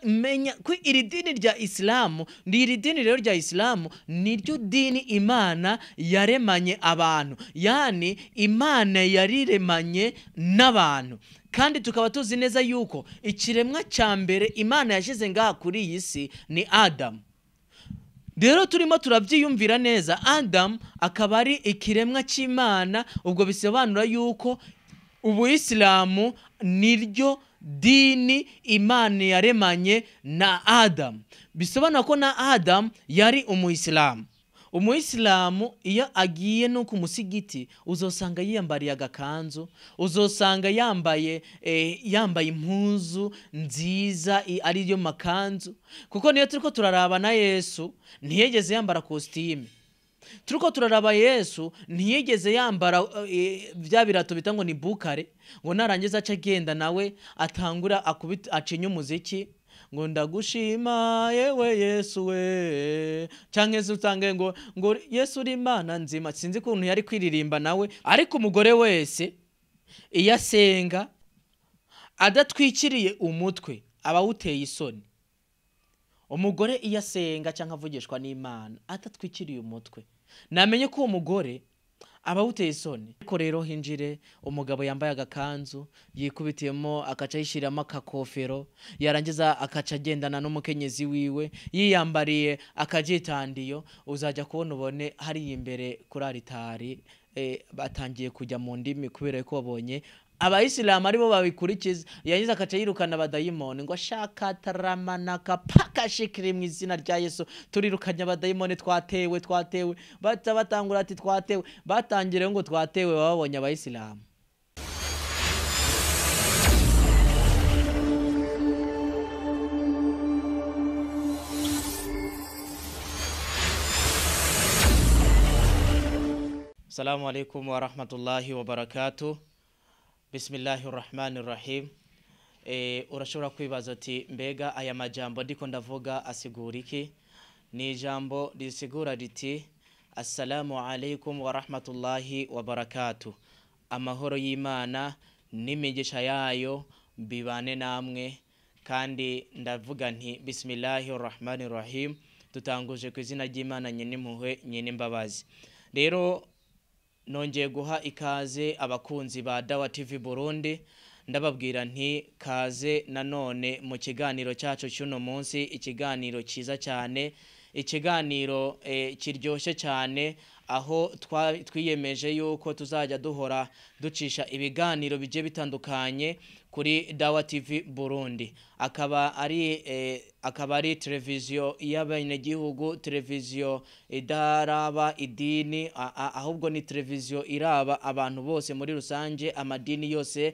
Menya ko iri dini rya Isilamu, iri dini rero rya Isilamu niryo dini Imana yaremanye abantu, yani Imana yariremanye n'abantu. Kandi tukaba tuzi neza yuko ikiremwa cya mbere Imana yashyize ngaha kuri iyi si ni Adamu. Rero turimo turabyiyumvira neza, Adamu akaba ari ikiremwa cy'Imana. Ubwo bisobanura yuko ubuyisilamu niryo dini Imana yaremanye na Adamu, bisobanura ko na Adamu yari umuyisilamu. Umuyisilamu iyo agiye no ku musigiti uzosanga yiyambariye agakanzu, uzosanga yambaye yambaye impuzu nziza ariyo makanzu, kuko niyo turiko turaraba na Yesu ntiyigeze yambara kositime. Turiko turaraba Yesu ntiyigeze yambara bya birato bita ngo ni bukare, ngo narangiza aca agenda nawe atangura akubita acinye umuziki ngo ndagushima yewe Yesu we, canke se utange ngo Yesu uri Imana nzima. Sinzi ukuntu yari kwiririmba nawe, ariko umugore wese iyo asenga adatwikiriye umutwe aba awuteye isoni. Umugore iyo asenga canke avugishwa n'Imana adatwikiriye umutwe, namenye ko uwo mugore aba awuteye isoni. Ariko rero hinjire umugabo yambaye agakanzu yikubitiyemo akaca yishiramo akakofero, yarangiza akaca agendana n'umukenyezi wiwe yiyambariye akajitandiyo, uzajya kubona ubone hariya imbere kuri aritari batangiye kujya mu ndimi kubera ko babonye abayisilamu aribo babikurikiza. Yagize akaca yirukana abadayimoni ngo ashaka taramanaka paka shikiri mu izina rya Yesu, turirukanye abadayimoni, twatewe twatewe. Baca batangura ati twatewe, batangire ngo twatewe, babonye abayisilamu. Assalamu alaikum wa rahmatullahi wa barakatuh. Bismillahir Rahmanir Rahim. Urashobora kwibaza ati mbega aya majambo ndiko ndavuga asigura iki? Ni ijambo risigura riti assalamu alaikum wa rahmatullahi wa barakatuh. Amahoro y'Imana n'imigisha yayo bibane namwe. Kandi ndavuga nti Bismillahir Rahmanir Rahim, tutanguje ku izina ry'Imana nyene impuhwe nyene imbabazi. Rero nongeye guha ikaze abakunzi ba Dawa TV Burundi, ndababwira nti kaze nanone mu kiganiro cyacu cy'uno munsi, ikiganiro cyiza cyane, ikiganiro kiryoshye cyane, aho twiyemeje yuko tuzajya duhora ducisha ibiganiro bigiye bitandukanye kuri Dawa TV Burundi. Akaba ari televiziyo y'abenegihugu, televiziyo idaraba idini, ahubwo ni televiziyo iraba abantu bose muri rusange, amadini yose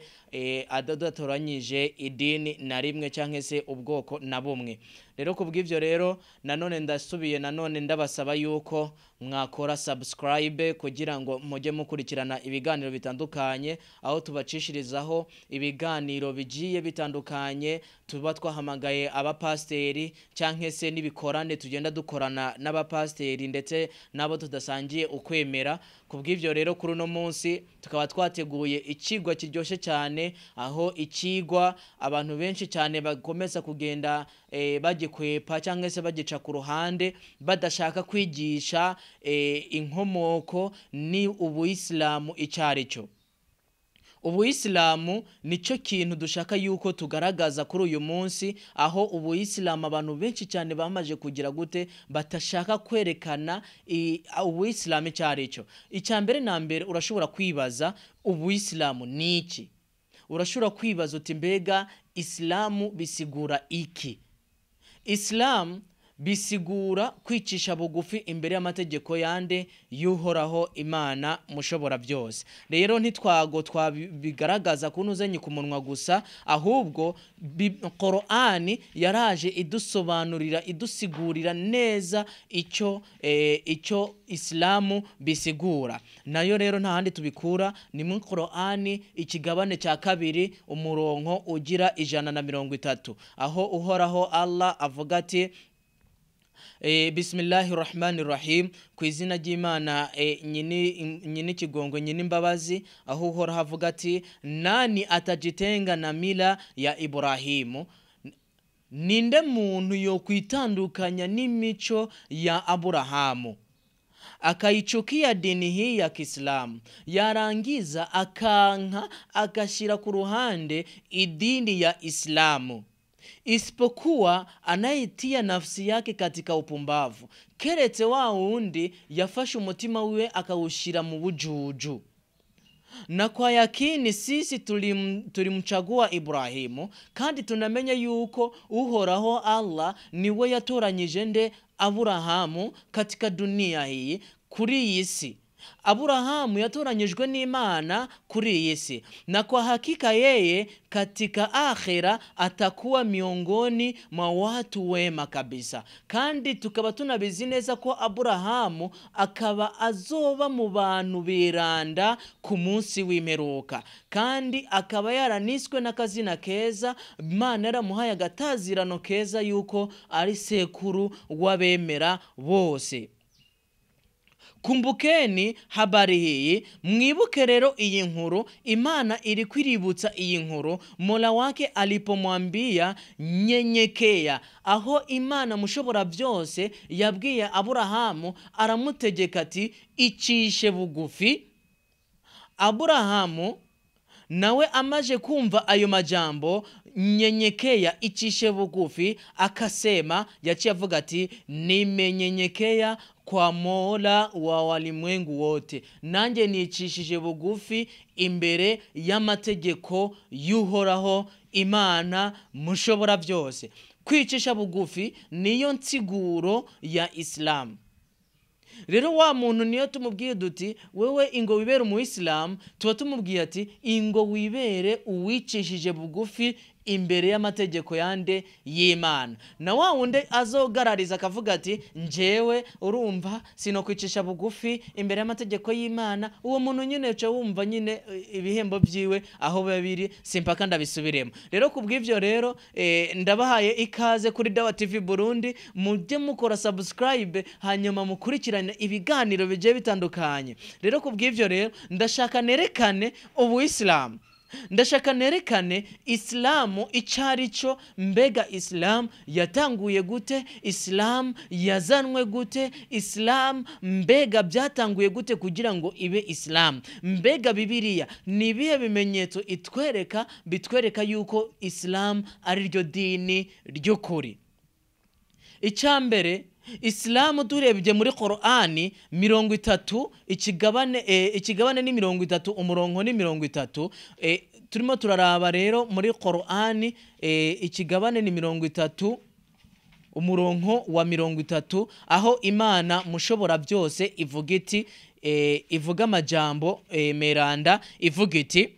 adatoranyije idini na rimwe canke se ubwoko na bumwe. Rero kubw'ivyo rero nanone ndasubiye nanone ndabasaba yuko mwakora subscribe kugira ngo mujye mukurikirana ibiganiro bitandukanye, aho tubacishirizaho ibiganiro bigiye bitandukanye, tuba twahamagaye abapasteri canke se n'ibikorane tugenda dukorana n'abapasteri ndetse nabo tudasangiye ukwemera. Kubw'ivyo rero kuri uno munsi tukaba twateguye ikigwa kiryoshye cyane, aho ikigwa abantu benshi cyane bakomeza kugenda bagikwepa cyangwa se bagica ku ruhande, badashaka kwigisha inkomoko ni ubuyisilamu icarico. Ubuyisilamu nico kintu dushaka yuko tugaragaza kuri uyu munsi, aho ubuyisilamu abantu benshi cyane bamaje kugira gute batashaka kwerekana ubuyisilamu icarico. Icya mbere na mbere urashobora kwibaza ubuyisilamu ni iki? Urashobora kwibaza uti mbega Islamu bisigura iki? Islam bisigura kwicisha bugufi imbere y'amategeko yande y'Uhoraho Imana mushobora byose. Rero ntitwago twabigaragaza kunuzenye ku munwa gusa, ahubwo Qur'ani yaraje idusobanurira idusigurira neza icyo icyo Islamu bisigura. Nayo rero nta handi tubikura, ni mu Qur'ani ikigabane cya kabiri umurongo ugira 130, aho Uhoraho Allah avuga ati Bismillahir Rahmanir Rahim, ku izina ry'Imana nyini kigongo nyini imbabazi, aho Uhoraho avuga ati nani atajitenga na mila ya Ibrahimu? Ninde muntu yokwitandukanya n'imico ya Aburahamu, akaichukia dini hii ya Kiislamu, yarangiza akanka agashyira ku ruhande idini ya Islamu, isipokuwa anayetia nafsi yake katika upumbavu, keretse wa wundi yafashe umutima wiwe akawushyira mu bujuju. Na kwa yakini sisi tulimchagua Ibrahimu, kandi tunamenya yuko Uhoraho Allah niwe yatoranyije nde? Aburahamu katika dunia hii, kuri iyi si. Aburahamu yatoranyijwe n'Imana kuri iyi si, na kwa hakika yeye katika akhira atakuwa miongoni mwa watu wema kabisa. Kandi tukaba tunabizi neza ko Aburahamu akaba azoba mu bantu biranda ku munsi w'imperuka, kandi akaba yaraniswe n'akazina keza. Imana yaramuhaye agatazirano keza yuko ari sekuru w'abemera bose. Kumbukeni habari hii, mwibuke rero iyi nkuru. Imana iri kwiributsa iyi nkuru Mola wake alipomwambia nyenyekea, aho Imana mushobora byose yabwiye Aburahamu aramutegeka ati icishe bugufi. Aburahamu nawe amaje kumva ayo majambo, nyenyekea, icishe bugufi, akasema, yaciye avuga ati nimenyenyekea kwa Mola wa walimwengu wote, nanjye nicishije bugufi imbere y'amategeko y'Uhoraho Imana mushobora byose. Kwicisha bugufi niyo nsiguro ya Islam. Rero wa muntu niyo tumubwiye duti wewe ingo wibere umuyisilamu, tuba tumubwiye ati ingo wibere uwicishije bugufi imbere y'amategeko yande? Y'Imana. Na wa wundi azogarariza akavuga ati njyewe urumva sinokwicisha bugufi imbere y'amategeko y'Imana, uwo muntu nyine uca wumva nyine ibihembo byiwe aho biba biri, simpaka ndabisubiremo. Rero kubw'ivyo rero ndabahaye ikaze kuri Dawa TV Burundi, mujye mukora subscribe hanyuma mukurikirane ibiganiro bigiye bitandukanye. Rero kubw'ivyo rero ndashaka nerekane ubuyisilamu, ndashaka nerekane Isilamu icyo cyo. Mbega Isilamu yatanguye gute? Isilamu yazanwe gute? Isilamu mbega byatanguye gute kugira ngo ibe Isilamu? Mbega Bibiliya ni ibihe bimenyetso itwereka, bitwereka yuko Isilamu ari ryo dini ry'ukuri? Icya mbere, Isilamu turebye muri Korani 30, ikigabane ni 30, umurongo ni 30. Turimo turaraba rero muri Korani, ikigabane ni 30, umurongo wa 30, aho Imana mushobora byose ivuga iti, ivuga amajambo meranda, ivuga iti,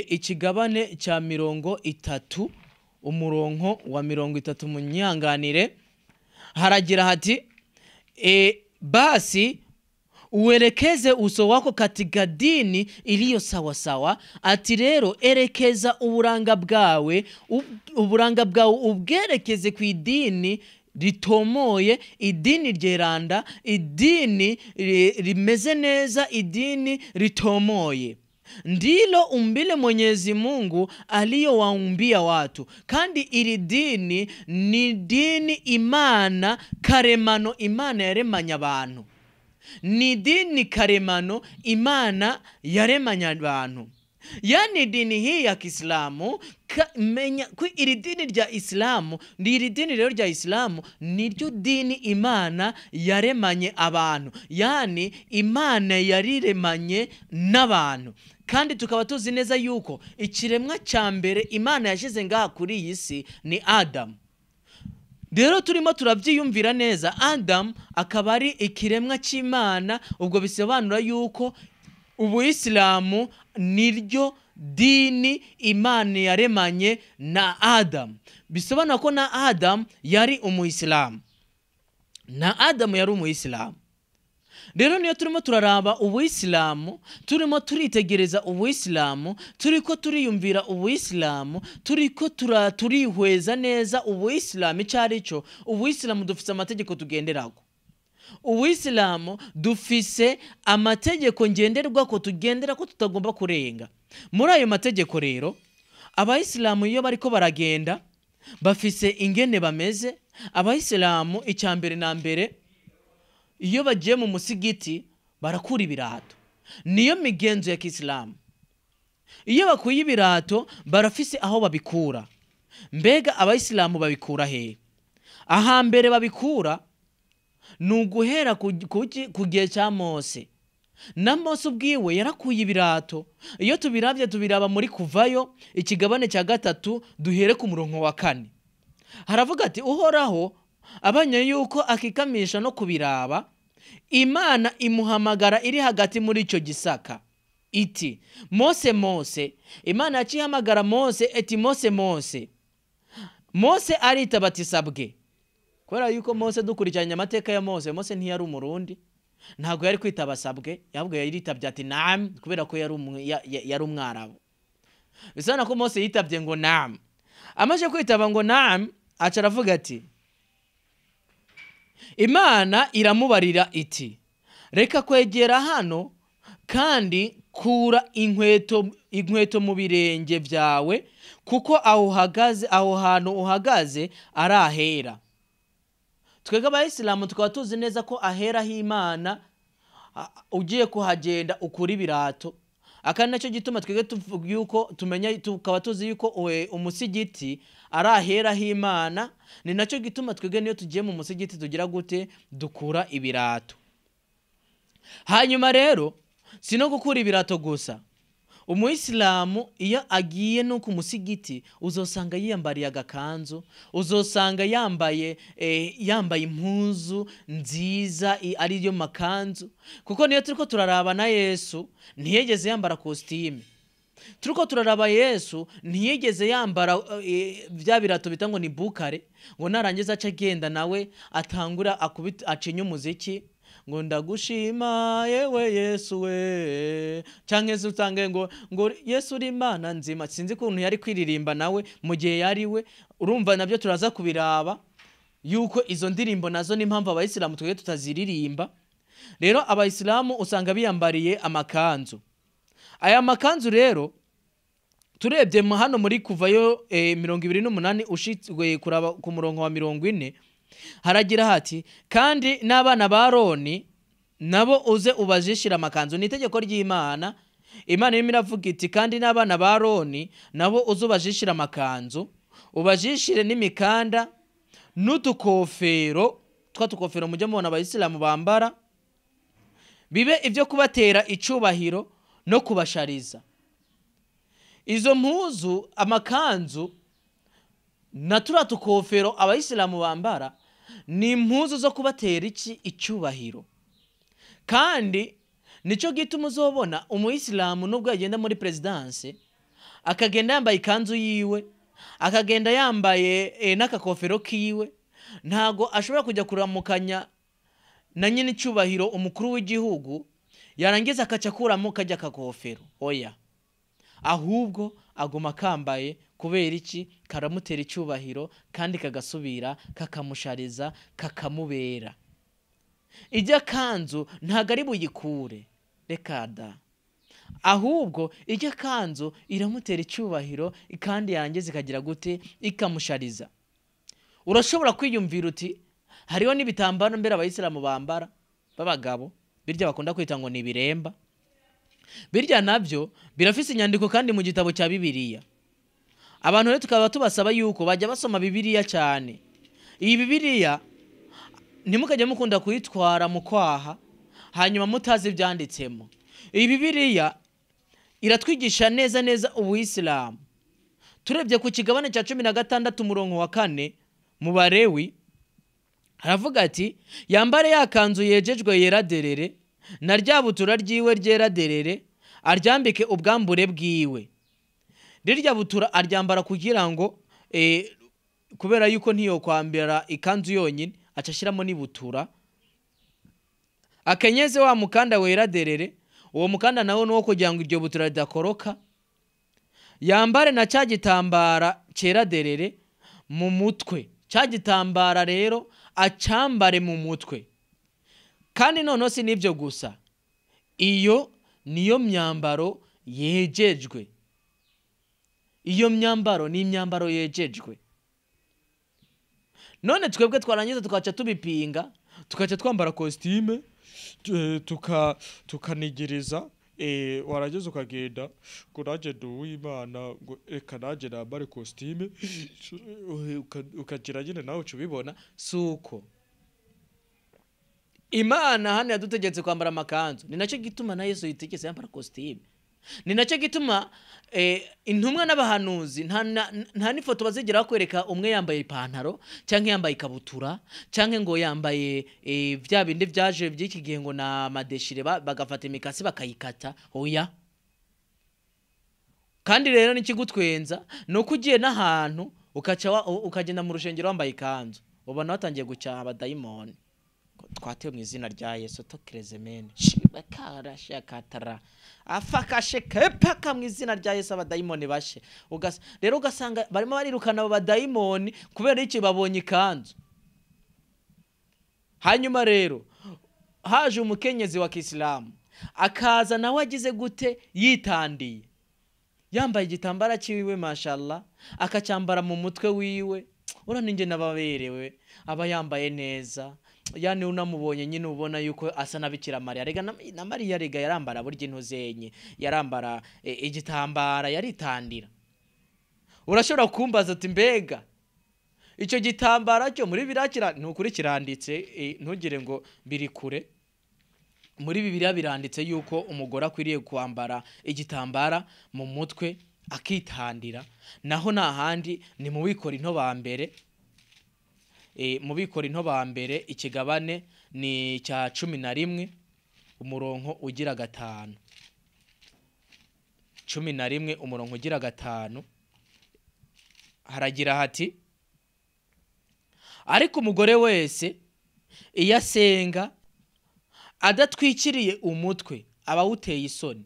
ikigabane cya 30, umurongo wa 30, munyanganire, haragira hati basi uelekeze uso wako katika dini iliyo sawasawa. Ati rero erekeza uburanga bwawe, uburanga bwawe ubwerekeze ku idini ritomoye, idini ryeranda, idini rimeze neza, idini ritomoye. Ndilo umbile Mwenyezi Mungu aliyowaumbia watu. Kandi iri dini ni dini Imana karemano, Imana yaremanye abantu. Ni dini karemano Imana yaremanye abantu. Yani dini hii ya Kiislamu, menya ko iri dini rya Islamu, ni iri dini rero rya Islamu niryo dini Imana yaremanye abantu. Yani Imana yariremanye n'abantu. Kandi tukaba tuzi neza yuko ikiremwa cya mbere Imana yashyize ngaha kuri iyi si ni Adamu. Rero turimo turabyiyumvira neza, Adamu akaba ari ikiremwa cy'Imana, ubwo bisobanura yuko ubuyisilamu niryo dini Imana yaremanye na Adamu. Bisobanura ko na Adamu yari umuyisilamu, na Adamu yari umuyisilamu. Rero niyo turimo turaraba ubuyisilamu, turimo turitegereza ubuyisilamu, turiko turiyumvira ubuyisilamu, turiko turihweza neza ubuyisilamu icyo ari cyo. Ubuyisilamu dufite amategeko tugenderako. Ubuyisilamu dufise amategeko ngenderwako, tugendera ko tutagomba kurenga. Muri ayo mategeko rero, Abayisilamu iyo bariko baragenda bafise ingene bameze. Abayisilamu icya mbere na mbere iyo bagiye mu musigiti barakura ibirato, niyo migenzo ya kisilamu. Iyo bakuye ibirato barafise aho babikura. Mbega abayisilamu babikura hehe? Ahambere babikura ni uguhera ku gihe cya Mose. Na Mose ubwiwe yarakuye ibirato. Iyo tubiravye tubiraba muri Kuvayo ikigabane cya 3 duhere ku murongo wa 4. Haravuga ati Uhoraho abanye yuko akikamisha no kubiraba, Imana imuhamagara iri hagati muri icyo gisaka iti Mose, Mose. Imana yacihamagara Mose eti Mose, Mose. Mose aritaba ati sabwe. Kubera yuko Mose dukurikiranye amateka ya Mose, Mose ntiyari umurundi, ntabwo yari kwitaba sabwe, ahubwo yaritabye ati naam, kubera ko yari umwarabu. Bisana ko Mose yitabye ngo naam. Amaze kwitaba ngo naam, aca aravuga ati Imana iramubarira iti reka kwegera hano kandi kura inkweto mu birenge byawe, kuko aho hantu uhagaze ari ahera. Twebwe abayisilamu tukaba tuzi neza ko ahera h'Imana ugiye kuhagenda ukura ibirato. Akandi nacyo gituma twebwe tuvuga yuko tumenya, tukaba tuzi yuko umusigiti ari ahera h'Imana. Ni nacyo gituma twebwe niyo tugiye mu musigiti tugira gute? Dukura ibirato. Hanyuma rero si no gukura ibirato gusa, umuyisilamu iyo agiye no ku musigiti uzosanga yiyambariye agakanzu, uzosanga yambaye impuzu nziza ari yo makanzu. Kuko niyo turiko turaraba na Yesu ntiyigeze yambara kositime. Turiko turaraba Yesu ntiyigeze yambara bya birato bita ngo ni bukare, ngo narangiza aca agenda nawe atangura acinya umuziki ngo ndagushima yewe Yesu we, canke se utange ngo Yesu uri Imana nzima. Sinzi kuntu yari kwiririmba nawe mu gihe yari we. Urumva nabyo turaza kubiraba yuko izo ndirimbo nazo n'impamvu abayisilamu twebwe tutaziririmba. Rero abayisilamu usanga biyambariye amakanzu. Aya makanzu rero turebye hano muri Kuvayo 28 ushitswe kuraba ku murongo wa 40 haragira hati kandi n'abana ba Aroni nabo uze ubajishira amakanzu. Ni itegeko ry'Imana. Imana irimo iravuga iti kandi n'abana ba Aroni nabo uze ubajishira amakanzu, ubajishire n'imikanda n'utukofero, twa tukofero mujye mubona abayisilamu bambara, bibe ibyo kubatera icubahiro no kubashariza. Izo mpuzu, amakanzu na turiya tukofero abayisilamu bambara ni impuzu zo kubatera iki? Icyubahiro. Kandi nicyo gituma uzobona umuyisilamu nubwo yagenda muri presidence akagenda yambaye ikanzu yiwe, akagenda yambaye n'akakofero kiwe, ntago ashobora kujya kuramukanya na nyine icyubahiro umukuru w'igihugu yarangiza akaca akuramo kajya akakofero. Oya, ahubwo aguma kambaye. Kubera iki? Karamutera icyubahiro kandi kagasubira kakamushariza kakamubera. Ijya kanzu ntago ari buyikure, reka da, ahubwo ijya kanzu iramutera icyubahiro kandi yarangiza ikagira gute? Ikamushariza. Urashobora kwiyumvira uti hariho n'ibitambaro mbere abayisilamu bambara b'abagabo, birya bakunda kwita ngo ni ibiremba. Birya nabyo birafise inyandiko kandi mu gitabo cya Bibiliya. Abantu rero tukaba tubasaba yuko bajya basoma Bibiliya cyane. Iyi Bibiliya ntimukajye mukunda kuyitwara mu kwaha hanyuma mutazi ibyanditsemo. Iyi Bibiliya iratwigisha neza neza ubuyisilamu. Turebye ku kigabane cya 16 umurongo wa 4 mu Balewi haravuga ati yambare ya kanzu yejejwe yera derere na rya butura ryiwe ryera derere, aryambike ubwambure bwiwe. Rirya butura aryambara kugira ngo kubera yuko ntiyo kwambara ikanzu yonyine aca ashyiramo n'ibutura, akenyeze wa mukanda wera derere. Uwo mukanda nawo nuwo kugira ngo iryo butura ridakoroka. Yambare na cya gitambara cyera derere mu mutwe. Cya gitambara rero acambare mu mutwe. Kandi noneho si n'ibyo gusa, iyo niyo myambaro yejejwe. Iyo myambaro ni imyambaro yejejwe. None twebwe twarangiza tukaca tubipinga, tukaca twambara costume, tukanigiriza, warageze ukagenda ngo nanjye ndi uw'Imana, ngo reka nanjye nambare costume, ukagira nyine nawe uca ubibona. Suko Imana hano yadutegetse kwambara amakanzu, ni nacyo gituma na Yesu yitegetse yambara costume, ni nacyo gituma intumwa n'abahanuzi nta n'ifoto bazigera bakwereka umwe yambaye ipantaro cyangwa yambaye ikabutura cyangwa ngo yambaye bya bindi byaje by'iki gihe ngo na madeshire, bagafata imikasi bakayikata. Oya. Kandi rero n'ikigutwenza ni uko ugiye n'ahantu ukagenda mu rushengero wambaye ikanzu, ubona watangiye gucyaha abadayimoni. Twatewe mu izina rya Yesu, tokerezemene shibakarashakatara afakashe kepaka mu izina rya Yesu, abadayimoni bashe. Rero ugasanga barimo barirukana abo badayimoni kubera iki? Babonye ikanzu. Hanyuma rero haje umukenyezi wa Kisilamu akaza nawe agize gute? Yitandiye, yambaye igitambara cyiwe, mashallah, akacyambara mu mutwe wiwe. Urabona ninjye nababerewe, aba yambaye neza, yani unamubonye nyine ubona yuko asa na Bikira Mariya. Rega na Mariya rega yarambara burya intuzenye, yarambara igitambara, yaritandira. Urashobora kumbaza ati mbega icyo gitambara cyo muri Bibiliya ni ukuri kiranditse, ntugire ngo biri kure. Muri Bibiliya biranditse yuko umugore akwiriye kwambara igitambara mu mutwe akitandira. Naho nta handi ni mu Bikorinto ba mbere, mu Bikorinto ba mbere ikigabane ni cya 11 umurongo ugira 5. 11 umurongo ugira 5 haragira hati: ariko umugore wese iyo asenga adatwikiriye umutwe aba awuteye isoni.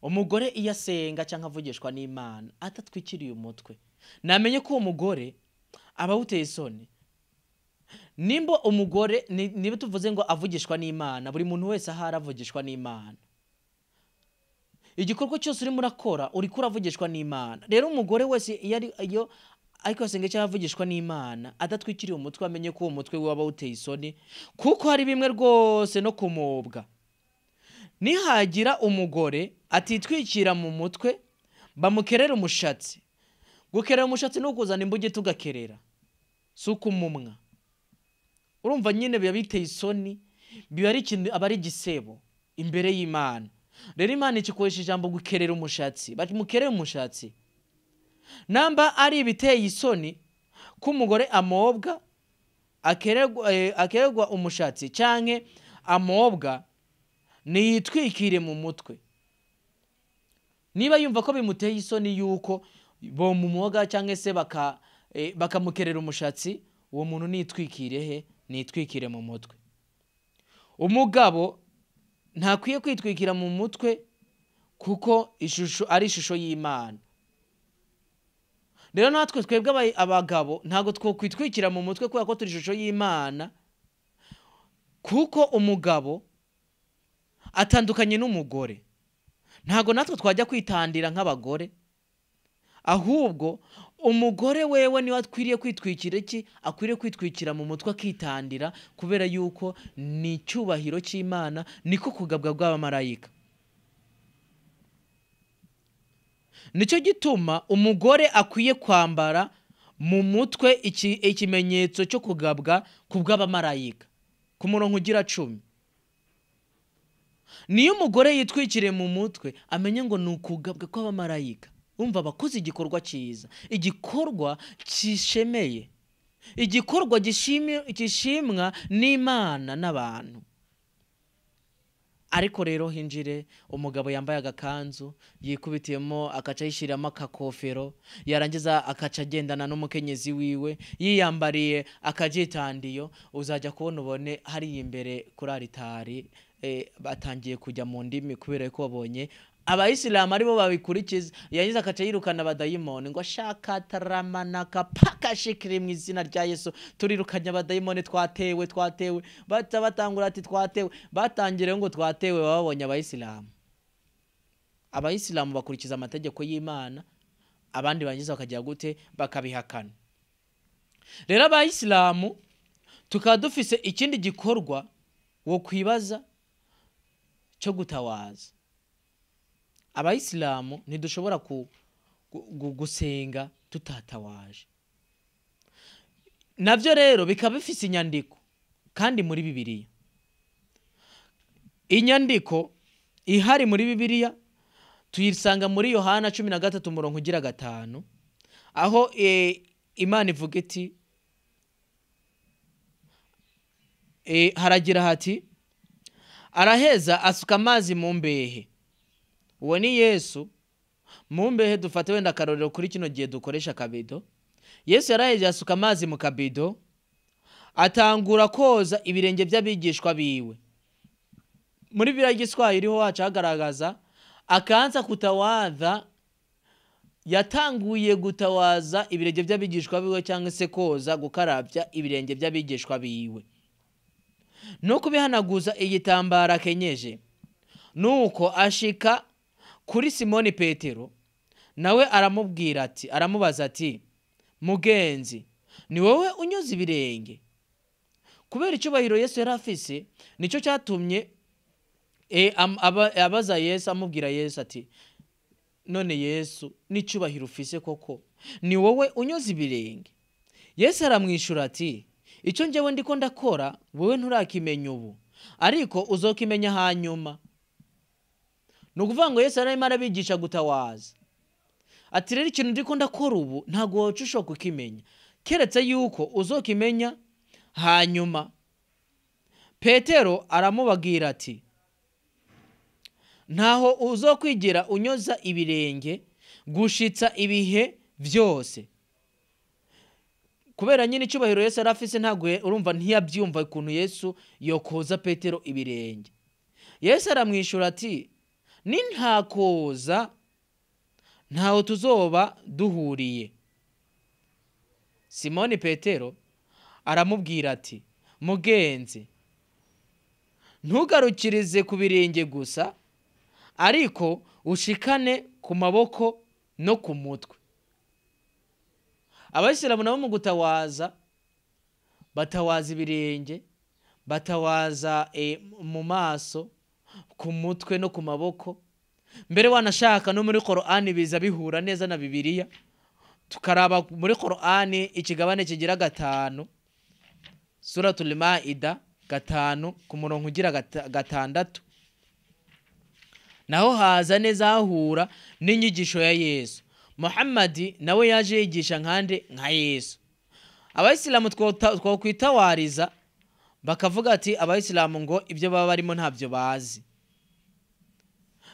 Umugore iyo asenga cyangwa avugishwa n'Imana adatwikiriye umutwe, namenye ko uwo mugore aba awuteye isoni. Nimba umugore niba tuvuze ngo avugishwa n'Imana, buri muntu wese ahari avugishwa n'Imana. Igikorwa cyose urimo urakora uriko uravugishwa n'Imana. Rero umugore wese iyo ariko asenga cyangwa avugishwa n'Imana adatwikiriye umutwe, amenye ko uwo mutwe waba awuteye isoni, kuko hari bimwe rwose no kumobwa. Nihagira umugore atitwikira mu mutwe bamukerera umushatsi. Gukerera umushatsi ni ukuzana imbuge tugakerera, si ukumumwa. Urumva nyine biba biteye isoni, biba ari ikintu, aba ari igisebo imbere y'Imana. Rero Imana ikikoresha ijambo gukerera umushatsi, bamukerera umushatsi. Namba ari ibiteye isoni ko umugore amobwa akererwa umushatsi canke amobwa, niyitwikire mu mutwe. Niba yumva ko bimuteye isoni yuko bomumwoga cyangwa se bakamukerera umushatsi, uwo muntu nitwikire he? Nitwikire mu mutwe. Umugabo ntakwiye kwitwikira mu mutwe kuko ishusho ari ishusho y'Imana. Rero natwe twebwe abagabo ntago twokwitwikira mu mutwe kubera ko turi ishusho y'Imana, kuko umugabo atandukanye n'umugore. Ntago natwe twajya kwitandira nk'abagore, ahubwo umugore wewe niwe akwiriye kwitwikira iki? Akwiriye kwitwikira mu mutwe akitandira, kubera yuko ni icyubahiro cy'Imana, niko kugabwa bw'abamarayika. Nicyo gituma umugore akwiye kwambara mu mutwe ikimenyetso cyo kugabwa ku bw'abamarayika. Ku murongo ugira 10, niyo umugore yitwikiriye mu mutwe amenye ngo ni ukugabwa kw'abamarayika. Umva, abakoze igikorwa cyiza, igikorwa kishemeye, igikorwa gishimwa n'Imana n'abantu. Ariko rero hinjire umugabo yambaye agakanzu yikubitiyemo akaca yishiramo akakofero, yarangiza akaca agendana n'umukenyezi wiwe yiyambariye akajitandiyo, uzajya kubona ubone hari imbere kuri aritari batangiye kujya mu ndimi kubera ko babonye abayisilamu aribo babikurikiza. Yagize akaca yirukana abadayimoni ngo shaka taramanaka paka shikiri mu izina rya Yesu, turirukanye abadayimoni, twatewe twatewe. Batangura ati twatewe, batangire ngo twatewe, babonye abayisilamu. Abayisilamu bakurikiza amategeko y'Imana, Abandi bangiza bakagira gute? Bakabihakana. Rero abayisilamu tukaba dufise ikindi gikorwa wo kwibaza cyo gutawaza. Abayisilamu ntidushobora gusenga tutatawaje. Navyo rero bikaba bifise inyandiko kandi muri Bibiliya. Inyandiko ihari muri Bibiliya tuyisanga muri Yohana 13 umurongo ugira 5, aho Imana ivuga iti, haragira hati, araheza asuka amazi mu mbehe. Uwo ni Yesu. Mu mbehe dufate wenda akarorero kuri kino gihe dukoresha kabido. Yesu yaraheje asuka amazi mu kabido, atangura koza ibirenge by'abigishwa biwe. Muri Bibiliya y'Igiswahili ho haca hagaragaza akanza kutawadha, yatanguye gutawaza ibirenge by'abigishwa biwe, cyangwa se koza gukarabya ibirenge by'abigishwa biwe, no kubihanaguza igitambara akenyeje. Nuko ashika kuri Simoni Petero, nawe aramubwira ati, aramubaza ati, mugenzi, ni wowe unyoza ibirenge? Kubera icyubahiro Yesu yari afise, nicyo cyatumye abaza Yesu, amubwira Yesu ati, none Yesu, n'icyubahiro ufise koko ni wowe unyoza ibirenge? Yesu aramwishura ati, icyo njyewe ndiko ndakora wowe nturakimenya ubu, ariko uzokimenya hanyuma. Ni ukuvuga ngo Yesu yararimo arabigisha gutawaza. Ati rero ikintu ndiko ndakora ubu ntabwo woca ushobora kukimenya, keretse yuko uzokimenya hanyuma. Petero aramubabwira ati, ntaho uzokwigira unyoza ibirenge gushitsa ibihe byose. Kubera nyine icyubahiro Yesu yari afise, ntabwo urumva ntiyabyumva ukuntu Yesu yokoza Petero ibirenge. Yesu aramwishura ati, nintakoza ntaho tuzoba duhuriye. Simoni Petero aramubwira ati, mugenzi, ntugarukirize ku birenge gusa, ariko ushikane ku maboko no ku mutwe. Abayisilamu nabo mu gutawaza batawaza ibirenge, batawaza mu maso, ku mutwe no ku maboko. Mbere wanashaka no muri Qur'ani biza bihura neza na Bibiliya. Tukaraba muri Qur'ani ikigabane kigira 5, Suratul Maida 5 ku murongo ugira 6, naho haza neza hahura n'inyigisho ya Yesu. Muhammad nawe yaje yigisha nkande nka Yesu. Abayisilamu twokwitawariza bakavuga ati abayisilamu ngo ibyo baba barimo ntabyo bazi.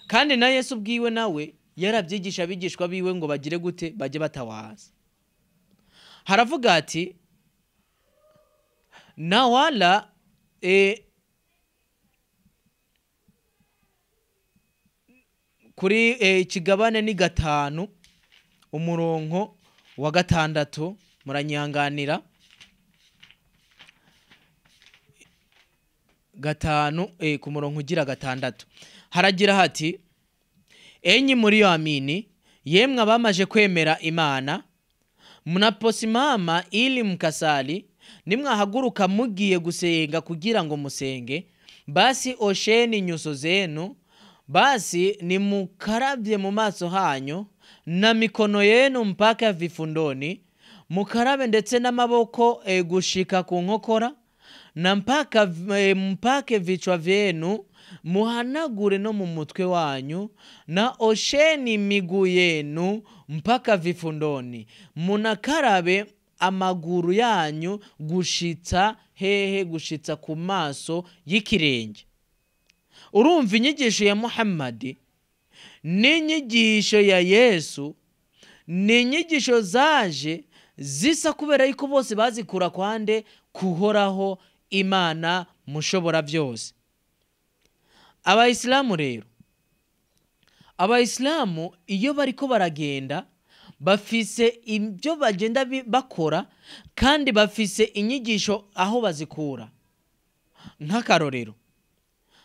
Kandi na Yesu ubwiwe nawe yarabyigisha abigishwa biwe ngo bagire gute? Bajye batawaza. Haravuga ati na wala kuri ikigabane ni 5 umurongo wa 6, muranyihanganira, 5 ku murongo ugira 6, haragira hati, enyi muri amini, yemwe abamaje kwemera Imana, mnaposimama ili mkasali, nimwahaguruka mugiye gusenga kugira ngo musenge, basi osheni nyuso zenu, basi nimukarabye mu maso hanyu na mikono yenu mpaka vifundoni, mukarabe ndetse n'amaboko gushika ku nkokora, na mpaka mpake vichwa vyenu, muhanagure no mu mutwe wanyu, na osheni miguu yenu mpaka vifundoni, munakarabe amaguru yanyu gushitsa hehe? Gushitsa ku maso y'ikirenge. Urumva inyigisho ya Muhammad n'inyigisho ya Yesu ni inyigisho zaje zisa, kubera yuko bose bazikura kwande? Kuhoraho Imana mushobora byose. Abayisilamu rero, abayisilamu iyo bariko baragenda bafise ibyo bagenda bakora, kandi bafise inyigisho aho bazikura. Nk'akarorero,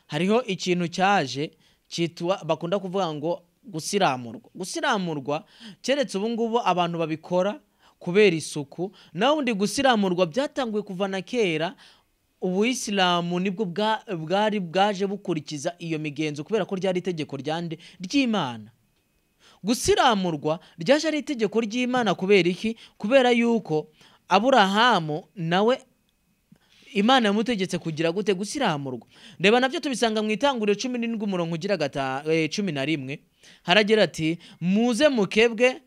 hariho ikintu cyaje cyitwa, bakunda kuvuga ngo Gusiramurwa, gusiramurwa keretse ubu ngubu abantu babikora kubera isuku, naho undi gusiramurwa byatanguye kuva na kera. Ubuyisilamu nibwo bwari bwaje bukurikiza iyo migenzo kubera ko ryari itegeko ryande ry'Imana. Gusiramurwa ryaje ari itegeko ry'Imana kubera iki? Kubera yuko Aburahamu nawe Imana yamutegetse kugira gute? Gusiramurwa. Reba nabyo tubisanga mu Itanguriro 17 umurongo ugira 11, haragira ati muze mukebwe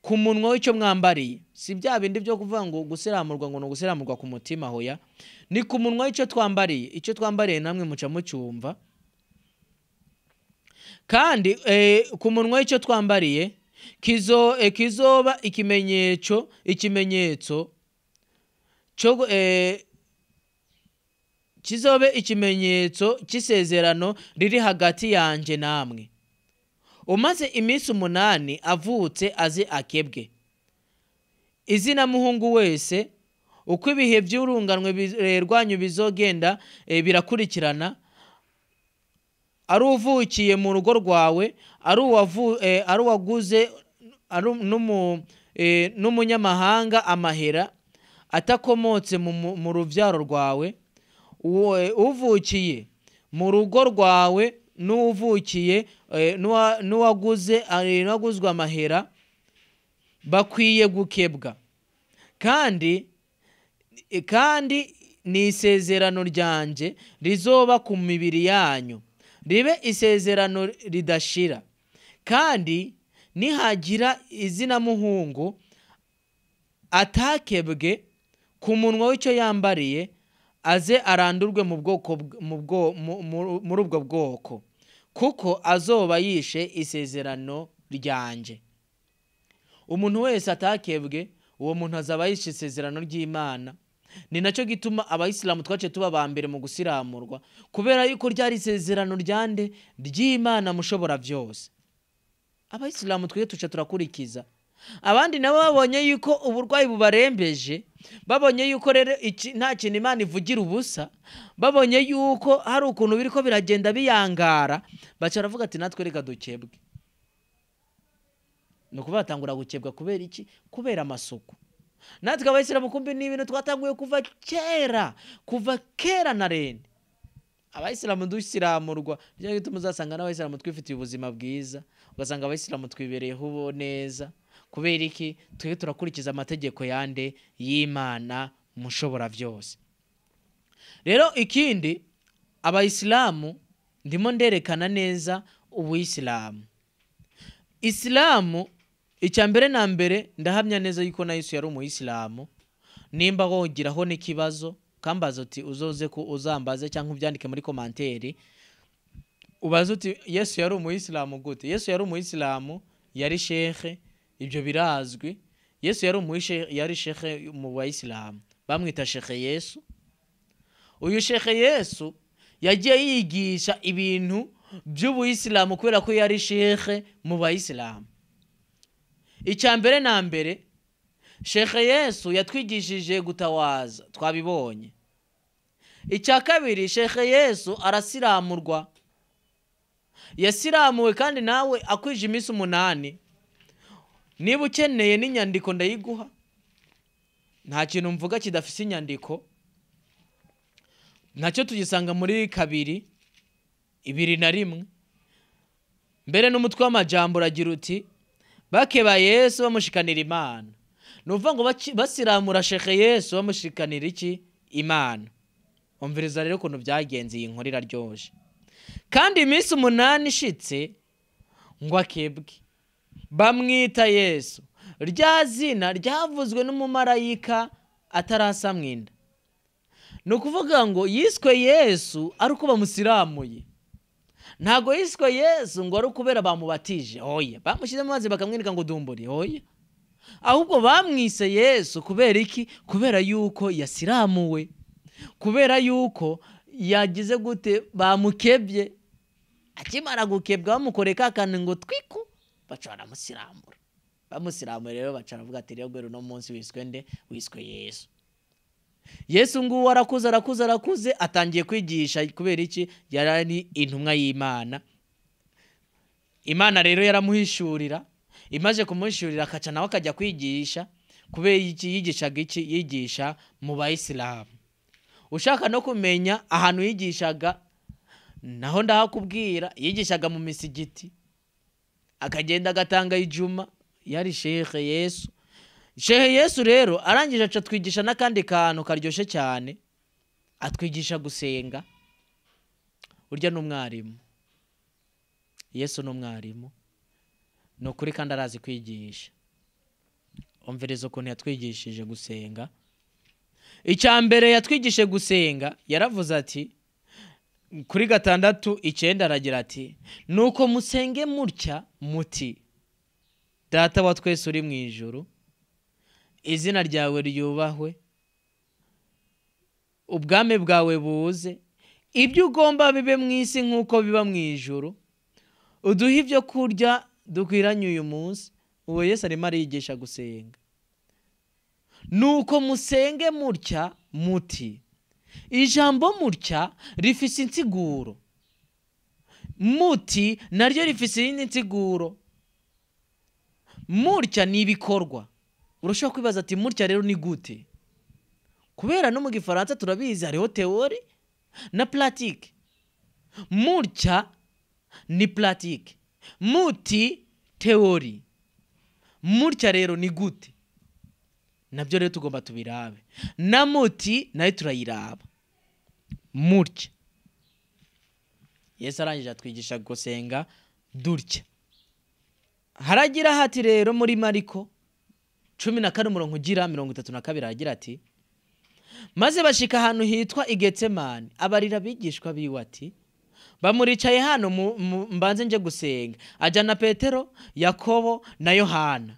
ku munwa w'icyo mwambariye. Si bya bindi byo kuvuga ngo gusiramurwa ngo ni ugusiramurwa ku mutima, hoya, ni ku munwa w'icyo twambariye. Icyo twambariye namwe muca mucyumva. Kandi ku munwa w'icyo twambariye kizoba ikimenyetso cyo kizobe ikimenyetso cy'isezerano riri hagati yanjye namwe. Umaze iminsi 8 avutse aze akebwe. Izina muhungu wese uko ibihe by'urunganwe rwanyu bizogenda birakurikirana, ari uvukiye mu rugo rwawe, ari uwaguze n'umunyamahanga amahera atakomotse mu rubyaro rwawe, uvukiye mu rugo rwawe n'uvukiye n'uwaguze n'uwaguzwe amahera bakwiye gukebwa. Kandi ni isezerano ryanjye rizoba ku mibiri yanyu, ribe isezerano ridashira. Kandi nihagira izina muhungu atakebwe ku munwa w'icyo yambariye, aze arandurwe mu bwoko muri ubwo bwoko, kuko azoba yishe isezerano ryanjye. Umuntu wese atakebwe, uwo muntu azaba yishe isezerano ry'Imana. Ni nacyo gituma abayisilamu twace tuba ba mbere mu gusiramurwa, kubera yuko ryari isezerano ryande ry'Imana mushobora byose. Abayisilamu twiye tuca turakurikiza. Abandi nabo babonye yuko uburwayi bubarembeje, babonye yuko rero nta kintu Imana ivugira ubusa, babonye yuko hari ukuntu biriko biragenda biyangara, baca baravuga ati natwe reka dukebwe. Nuko batangura gukebwa kubera iki? Kubera amasuku. Natwe abayisilamu kumbe ni ibintu twatanguye kuva kera, kuva kera na rende. Abayisilamu dusiramurwa, byo gituma uzasanga n'abayisilamu twifitiye ubuzima bwiza, ugasanga abayisilamu twibereyeho neza. Kubera iki? Twe turakurikiza amategeko yande y'Imana mushobora byose. Rero ikindi, abayisilamu ndimo nderekana neza ubuyisilamu. Isilamu icya mbere na mbere ndahamya neza yuko na Yesu yari umuyisilamu. Nimba wogiraho n'ikibazo kambaza uti uzoze ku uzambaze cyangwa ubyandike muri komanteri, ubaze uti Yesu yari umuyisilamu gute? Yesu yari umuyisilamu, yari shekhe, ibyo birazwi. Yesu yari shekhe mu bayisilamu, bamwita shekhe Yesu. Uyu shekhe Yesu yagiye yigisha ibintu by'ubuyisilamu kubera ko yari shekhe mu bayisilamu. Icya mbere na mbere, shekhe Yesu yatwigishije gutawaza, twabibonye. Icya kabiri, shekhe Yesu arasiramurwa, yasiramuwe kandi nawe akwije iminsi 8. Niba ukeneye n'inyandiko ndayiguha, nta kintu mvuga kidafise inyandiko. Nacyo tugisanga muri 2:21. Mbere n'umutwe w'amajambo uragira uti bakeba Yesu bamushikanira Imana. Nuvuga ngo basiramura shekhe Yesu bamushikanira iki? Imana. Umviriza rero ukuntu byagenze, iyi nkuru iraryoshye. Kandi iminsi 8 ishitse ngo akebwe, bamwita Yesu, rya zina ryavuzwe n'umumarayika atarasamwa inda. Ni ukuvuga ngo yiswe Yesu ari uko bamusiramuye. Ntago yiswe Yesu ngo ari ukubera bamubatije, oya, bamushyize mu mazi bakamwinika ngo dumburi, oya. Ahubwo bamwise Yesu kubera iki? Kubera yuko yasiramuwe, kubera yuko yagize gute, bamukebye. Akimara gukebwa bamukoreka akantu ngo twiku, baca baramusiramura. Bamusiramura rero baca baravuga ati rero uno munsi wiswe nde? Wiswe Yesu. Yesu nguwo arakuze arakuze arakuze, atangiye kwigisha. Kubera iki? Yari intumwa y'Imana. Imana rero yaramuhishurira, imaze kumuhishurira akaca nawe akajya kwigisha. Kubera iki yigishaga iki? Yigisha mu bayisilamu. Ushaka no kumenya ahantu yigishaga naho ndahakubwira, yigishaga mu misigiti, akagenda agatanga ijuma. Yari Shekhe Yesu. Shehe Yesu rero arangije aca atwigisha n'akandi kantu karyoshye cyane, atwigisha gusenga. Urya ni umwarimu, Yesu ni umwarimu, ni ukuri kandi arazi kwigisha. Umviriza ukuntu yatwigishije gusenga. Icya mbere yatwigishije gusenga, yaravuze ati kuri 6:9 aragira ati nuko musenge mutya muti: Data wa twese uri mu ijuru, izina ryawe ryubahwe, ubwami bwawe buze, ibyo ugomba bibe mu isi nk'uko biba mu ijuru, uduhe ibyo kurya dukwiranye uyu munsi. Uwo Yesu arimo arigisha gusenga. Nuko musenge mutya muti. Ijambo mutya rifise insiguro, muti naryo rifise iyindi nsiguro. Mutya ni ibikorwa. Urashobora kwibaza ati mutya rero ni gute? Kubera no mu gifaransa turabizi hariho théorie na pratique. Mutya ni pratique, muti théorie. Mutya rero ni gute? Nabyo rero tugomba tubirabe. Na muti nayo turayiraba. Mutya. Yesu arangije atwigisha gusenga dutya. Haragira hati rero muri Mariko 14 umurongo ugira 32 aragira ati maze bashika ahantu hitwa Igetsemani, abarira abigishwa biwe ati bamuricaye hano mbanze nje gusenga. Ajana Petero, Yakobo na Yohana.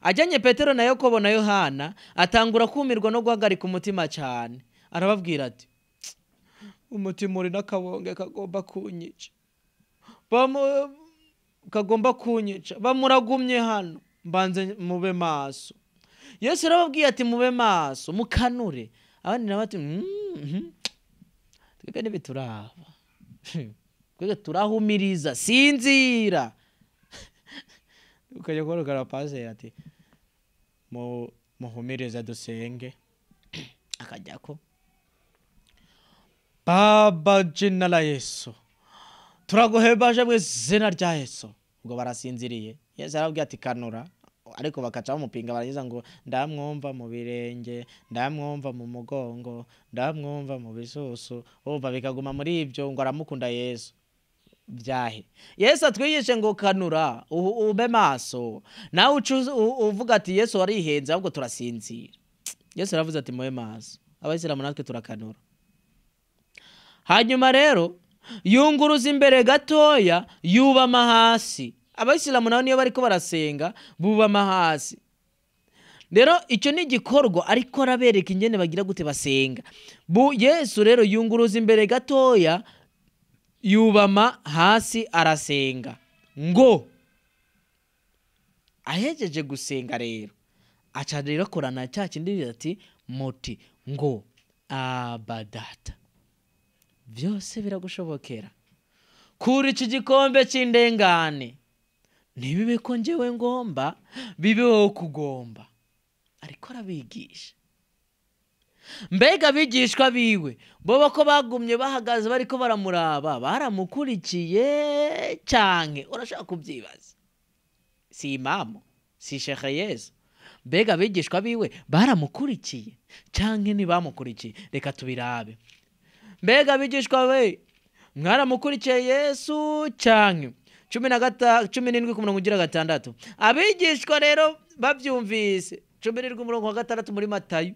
Ajanye Petero na Yakobo na Yohana atangura kumirwa no guhagarika umutima cyane. Arababwira ati umutima uri n'akabonge kagomba kunyica, kagomba kunyica, bamuragumye hano mbanze mube maso. Yesu arababwiye ati mube maso mukanure. Abandi nabo ati twebwe ntibituraba, twebwe turahumiriza sinzira. Ukajya kubona pasiteri ati muhumirize dusenge, akajya ko Baba jina la Yesu turaguhembaje mu izina rya Yesu. Ubwo barasinziriye. Yesu arababwiye ati kanura, ariko bakaca bamupinga barangiza ngo ndamwumva mu birenge, ndamwumva mu mugongo, ndamwumva mu bisusu. Umva bikaguma muri ibyo ngo aramukunda Yesu. Byahe Yesu atwigishe ngo kanura ube maso, nawe uvuga ati Yesu warihenze ahubwo turasinzira. Yesu aravuze ati mube maso, abayisilamu natwe turakanura. Hanyuma rero yunguruza imbere gatoya yubama hasi. Abayisilamu nabo niyo bariko barasenga bubama hasi. Rero icyo ni igikorwa ariko arabereka ingene bagira gute basenga. Yesu rero yunguruza imbere gatoya yubama hasi arasenga. Ngo ahejeje gusenga rero aca rero akorana cya kindi ati muti ngo abadata byose biragushobokera, kuri iki gikombe cy'indengane ntibibe ko njyewe ngomba, bibe wowe kugomba. Ariko arabigisha. Mbega abigishwa biwe bo ko bagumye bahagaze bariko baramuraba, baramukurikiye canke? Urashaka kubyibaza. Si imamu, si Shekhe Yesu. Mbega abigishwa biwe baramukurikiye canke ntibamukurikiye? Reka tubirabe. Mbega abigishwa be mwaramukurikiye Yesu canke? 17 ku murongo ugira 6. Abigishwa rero babyumvise, 17 umurongo wa 6 muri Matayo.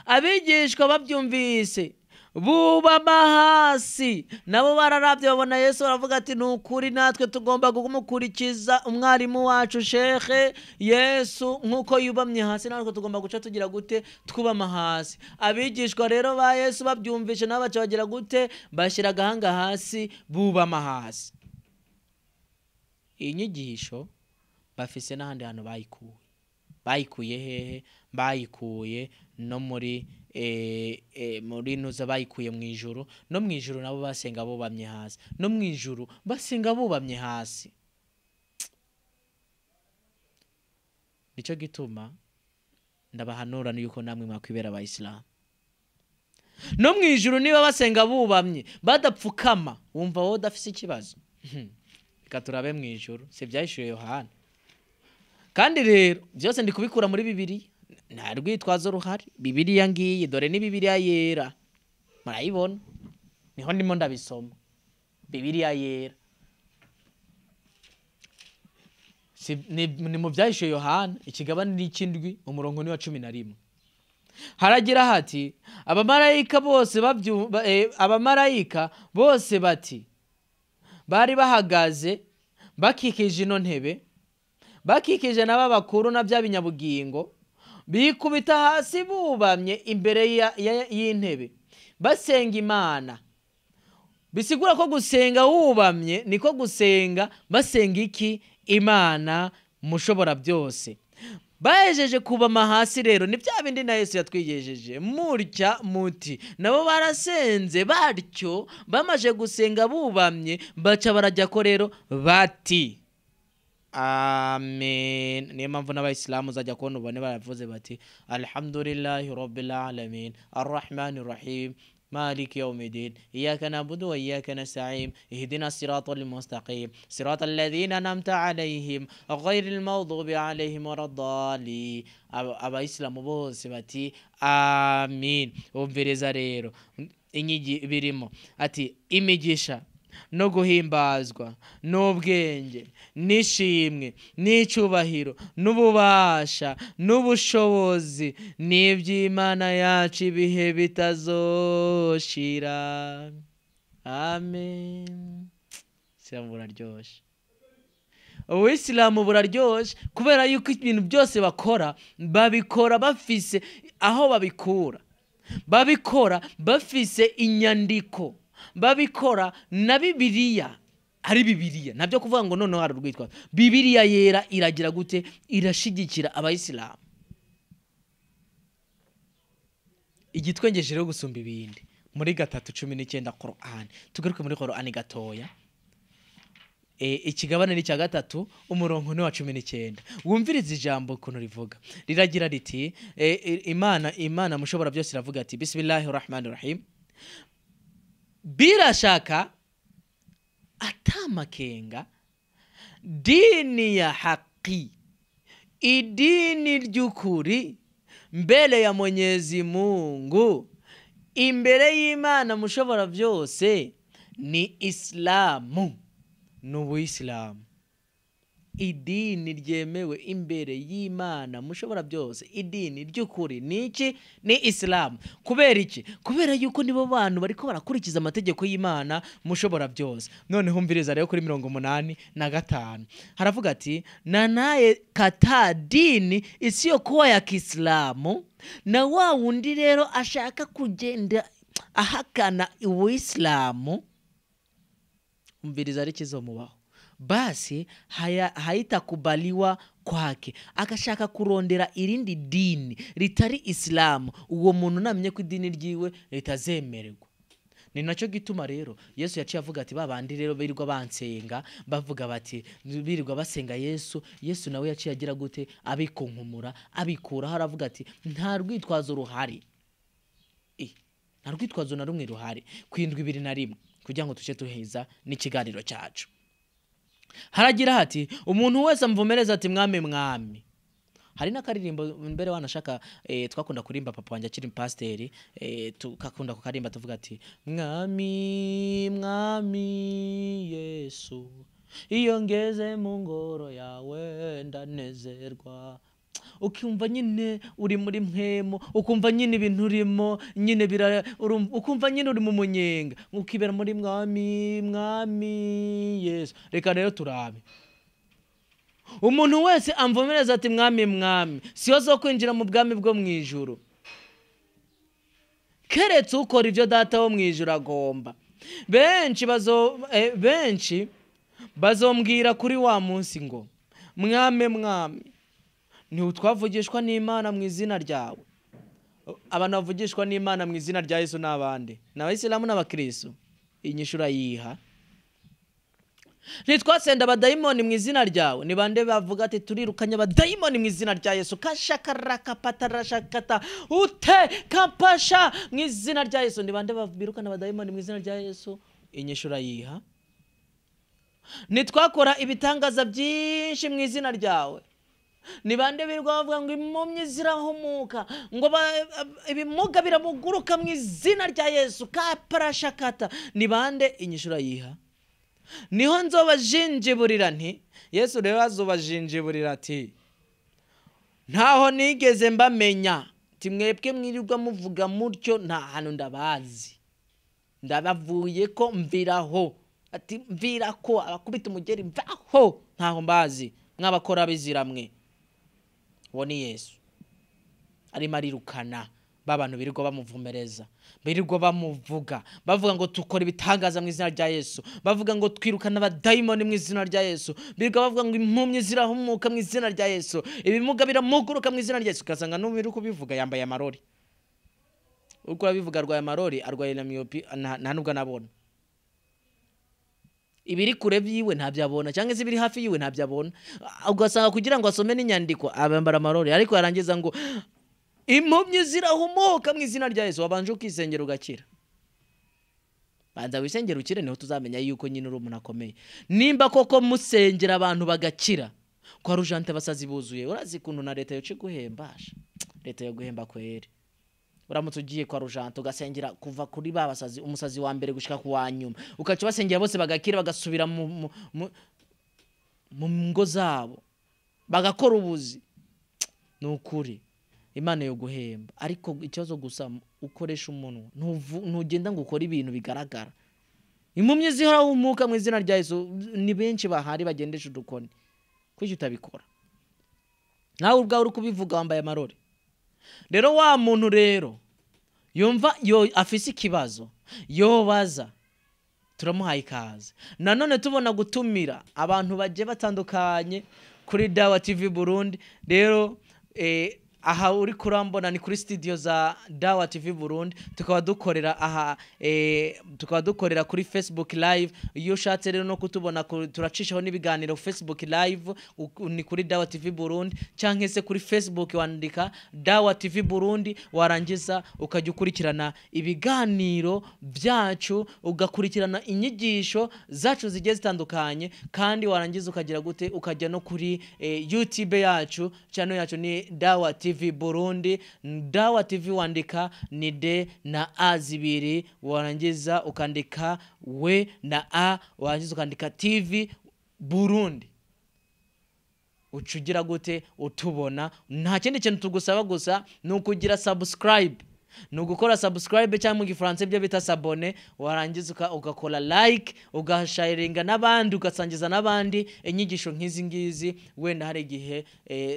Abigishwa babyumvise bubama hasi, nabo bararavye babona Yesu baravuga ati nukuri natwe tugomba kumukurikiza umwarimu wacu Shekhe Yesu, nkuko yubamye hasi natwe tugomba guca tugira gute? Twubama hasi. Abigishwa rero ba Yesu babyumvise nabo baca bagira gute? Bashyira agahanga hasi, bubama hasi. Iyi nyigisho bafise n'ahandi hantu bayikuye. Bayikuye hehe? Bayikuye no muri muri nuza, bayikuye mu ijuru. No mu ijuru nabo basenga bubamye hasi, no mu ijuru basenga bubamye hasi. Nicyo gituma ndabahanura yuko namwe mwakwibera abayisilamu. No mu ijuru niba basenga bubamye badapfukama, wumva wowe udafise ikibazo? Reka turabe mu ijuru, si ibyahishuye Yohana. Kandi rero byose ndi kubikura muri Bibiliya, nta rwitwazo ruhari. Bibiliya ngiyi, dore ni Bibiliya yera, murayibona, niho ndimo ndabisoma. Bibiliya yera ni mu byahishuye Yohana ikigabane n'ikindwi, umurongo ni wa 11. Haragira hati abamarayika bose abamarayika bose bati bari bahagaze bakikije ino ntebe, bakikije n'aba bakuru na bya binyabugingo, bikubita hasi bubamye imbere y'intebe basenga Imana. Bisigura ko gusenga wubamye niko gusenga basenga iki? Imana mushobora byose. Bahejeje kubama hasi rero ni bya bindi na Yesu yatwigejeje murya muti, nabo barasenze batyo, bamaje gusenga bubamye baca barajya ko rero bati amen. Niyo mpamvu n'abayisilamu uzajya kubona ubone baravuze bati alhamdulillahi rabbil alamin arrahmanir rahim مالك يوم الدين إياك نعبد وإياك نستعين اهدنا الصراط المستقيم صراط الذين أنعمت عليهم غير المغضوب عليهم ولا الضالين. Abayisilamu bose bati amin. Umviriza rero inyigi birimo ati imigisha no guhimbazwa n'ubwenge n'ishimwe n'icyubahiro n'ububasha n'ubushobozi n'iby'Imana yacu ibihe bitazoshira. Amen. Isilamu buraryoshe, ubuyisilamu buraryoshe kubera yuko ibintu byose bakora babikora bafise aho babikura, babikora bafise inyandiko, babikora na Bibiliya. Ari Bibiliya nabyo kuvuga ngo noneho hari urwitwazo. Bibiliya yera iragira gute? Irashigikira abayisilamu. Igitwengeje rero gusumba ibindi muri 3:19 Qur'an. Tugaruke muri Qur'an gatoya, ikigabane ni cya 3 umurongo ni wa 19. Wumvirize ijambo ukuntu rivuga, riragira riti Imana mushobora byose iravuga ati bismillahir rahmanir rahim, bila shaka atamakenga dini ya haki, idini ry'ukuri mbele ya Mwenyezi Mungu, imbere y'Imana mushobora byose ni Islamu, n'ubuyisilamu. Idini ryemewe imbere y'Imana mushobora byose, idini ry'ukuri ni iki? Ni Islamu. Kubera iki? Kubera yuko nibo bantu bariko barakurikiza amategeko y'Imana mushobora byose. Noneho umviriza rero kuri 85 haravuga ati nanaye kata dini isiyokuwa ya Kiislamu, na wa wundi rero ashaka kugenda ahakana Uislamu, umviriza ari kizomubaho, basi haitakubaliwa kwake. Akashaka kurondera irindi dini ritari Islamu, uwo muntu namenye ko idini ryiwe ritazemererwa. Ni nacyo gituma rero Yesu yaciye avuga ati babandi rero birirwa bansenga bavuga bati birirwa basenga Yesu, Yesu nawe yaciye agira gute? Abikunkumura, abikuraho, aravuga ati nta rwitwazo ruhari, nta rwitwazo na rumwe ruhari. Kwindwi 21 kugira ngo tuce tuheza n'ikiganiro cyacu. Haragira hati umuntu wese amvomereza ati mwami mwami. Hari n'akaririmbo mbere wanashaka twakunda kurimba, papa wanjye akiri pasiteri, tukakunda kukarimba tuvuga ati mwami mwami Yesu iyo ngeze mu ngoro yawe ndanezerwa. Ukumva nyine uri muri mpemo, ukumva nyine ibintu urimo nyine ukumva nyine uri mu munyenga, ukibera muri mwami mwami Yesu. Reka rero turabe umuntu wese amvomereza ati mwami mwami siyo zo kwinjira mu bwami bwo mu ijuru, keretse ukora ibyo data wo mu ijuru agomba. Benshi bazombwira kuri wa munsi ngo mwami mwami Ntitwavugishwa n'Imana mu izina ryawe? Abantu bavugishwa n'Imana mu izina rya Yesu n'abandi ni abayisilamu n'abakristo. Inyishu urayiha. Ntitwasenda abadayimoni mu izina ryawe? Ni bande bavuga ati turirukanye abadayimoni mu izina rya Yesu, kashakarakapata ute kampasha mu izina rya Yesu? Ni bande birukana abadayimoni mu izina rya Yesu? Inyishu urayiha. Ntitwakora ibitangaza byinshi mu izina ryawe? Ni bande birirwa bavuga ngo impumyi zirahumuka, ngo ibimuga biramuguruka mu izina rya Yesu, kaparashakata? Ni bande? Inyishu urayiha. Niho nzobajinjiburira nti, Yesu rero azobajinjiburira ati ntaho nigeze mbamenya, ati mwebwe mwirirwa muvuga mutyo nta hantu ndabazi, ndabavuye ko mviraho, ati mvira ko abakubita umugeri mvaho, ntaho mbazi mwabakora biziramwe. Uwo ni Yesu arimo arirukana ba bantu birirwa bamuvumereza, birirwa bamuvuga, bavuga ngo tukora ibitangaza mu izina rya Yesu, bavuga ngo twirukana abadayimoni mu izina rya Yesu, birirwa bavuga ngo impumyi zirahumuka mu izina rya Yesu, ibimuga biramuguruka mu izina rya Yesu. Ugasanga n'ubu uri kubivuga yambaye amarori, uri kubivuga arwaye amarori, arwaye na miyopi, nta nubwo anabona ibiri kure byiwe ntabyo abona, cyangwa se ibiri hafi yiwe ntabyo abona. Ugasanga kugira ngo asome n'inyandiko abambara amarori, ariko yarangiza ngo impumyi zirahumuka mu izina rya Yesu. Wabanje ukisengera ugakira, banza wisengera ukire, niho tuzamenya yuko nyine uri umuntu akomeye. Nimba koko musengera abantu bagakira, kwa rujante abasazi buzuye, urazi ukuntu na leta yoca iguhembasha, leta yo guhemba kweri. Uramutse ugiye kwa rujante ugasengera kuva kuri ba basazi, umusazi wa mbere gushika ku wa nyuma, ukaca basengera bose bagakira, bagasubira mu ngo zabo bagakora ubuzi, ni ukuri Imana yo guhemba. Ariko ikibazo gusa ukoresha umuntu, ntugenda ngo ukore ibintu bigaragara. Impumyi zihora mu izina rya Yesu ni benshi bahari bagendesha udukoni, kuki utabikora? Nawe ubwawe uri kubivuga wambaye amarori. Rero wa muntu rero yumva yo afise ikibazo yobaza, turamuhaye ikaze. Nanone tubona gutumira abantu bagiye batandukanye kuri Dawa TV Burundi. Rero aha uri kurambona ni kuri studio za Dawa TV Burundi, tukaba dukorera aha, tukaba dukorera kuri Facebook Live. Iyo ushatse rero no kutubona turacishaho n'ibiganiro Facebook Live, ni kuri Dawa TV Burundi, canke se kuri Facebook wandika Dawa TV Burundi, warangiza ukajya ukurikirana ibiganiro byacu, ugakurikirana inyigisho zacu zigiye zitandukanye, kandi warangiza ukagira gute, ukajya no kuri YouTube yacu, channel yacu ni Dawa TV Burundi. Dawa TV wandika ni D na A zibiri, warangiza ukandika W na A, warangiza ukandika TV Burundi, ucugira gute utubona. Nta kindi kintu tugusaba gusa ni ukugira subscribe, ni ugukora subscribe cyangwa mu gifaransa ibyo bita s'abonner, warangiza ugakora like, ugasharinga n'abandi, ugasangiza n'abandi inyigisho nk'izi ngizi, wenda hari igihe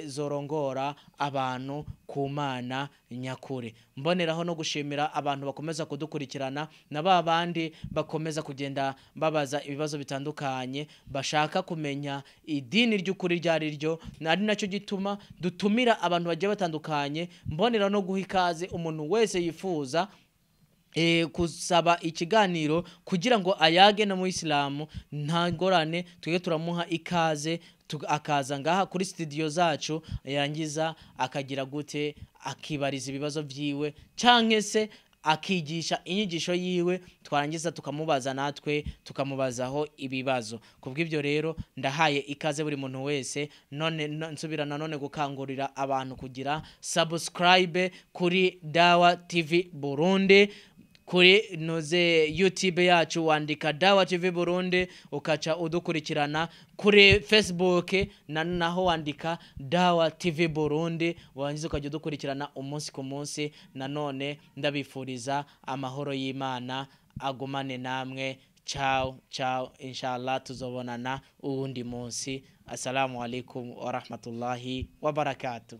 zorongora abantu ku Mana nyakuri. Mboneraho no gushimira abantu bakomeza kudukurikirana na ba bandi bakomeza kugenda babaza ibibazo bitandukanye, bashaka kumenya idini ry'ukuri ryari ryo, ari nacyo gituma dutumira abantu bagiye batandukanye. Mboneraho no guha ikaze umuntu wese yifuza kusaba ikiganiro kugira ngo ayage na muyisilamu, nta ngorane, twige turamuha ikaze, akaza ngaha kuri studio zacu, yarangiza akagira gute, akibariza ibibazo byiwe canke se akigisha inyigisho yiwe, twarangiza tukamubaza natwe tukamubazaho ibibazo. Kubw'ibyo rero ndahaye ikaze buri muntu wese. None nsubira nanone gukangurira abantu kugira subscribe kuri Dawa TV Burundi, kuri noze YouTube yacu wandika Dawa TV Burundi ukaca udukurikirana, kuri Facebook na naho wandika Dawa TV Burundi, warangiza ukajya udukurikirana umunsi ku munsi. Nanone ndabifuriza amahoro y'Imana agumane namwe. Ciao ciao, inshallah tuzobonana uwundi munsi. Assalamu alaikum wa rahmatullahi wa barakatuh.